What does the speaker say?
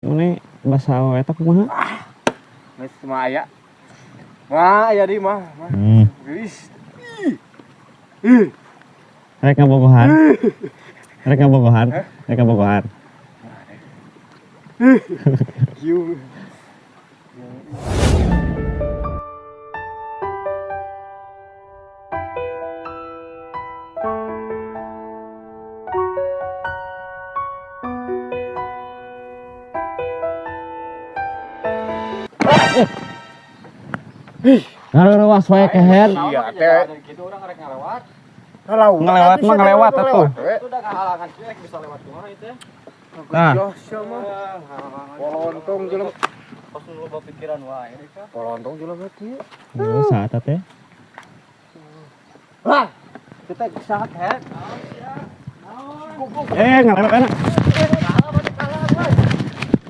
Ini bahasa awewe eta kumaha? Geus mah aya. Mah aya di mah. Geus. Ih. Rek ngabogohan. Rek ngabogohan. Rek ngabogohan. Kieu. Ngareureuwas wae kehed. Iya teh. Gitu orang rek ngalewat. Ngelewat mah ngelewat atuh. Itu udah ngahalangan sih rek bisa lewat kumaha itu ya. Nah. Polontong jelema. Pas lu loba pikiran wae rek. Polontong jelema kieu. Geus saat teh. Lah, kita saat head. Ngalewat enak.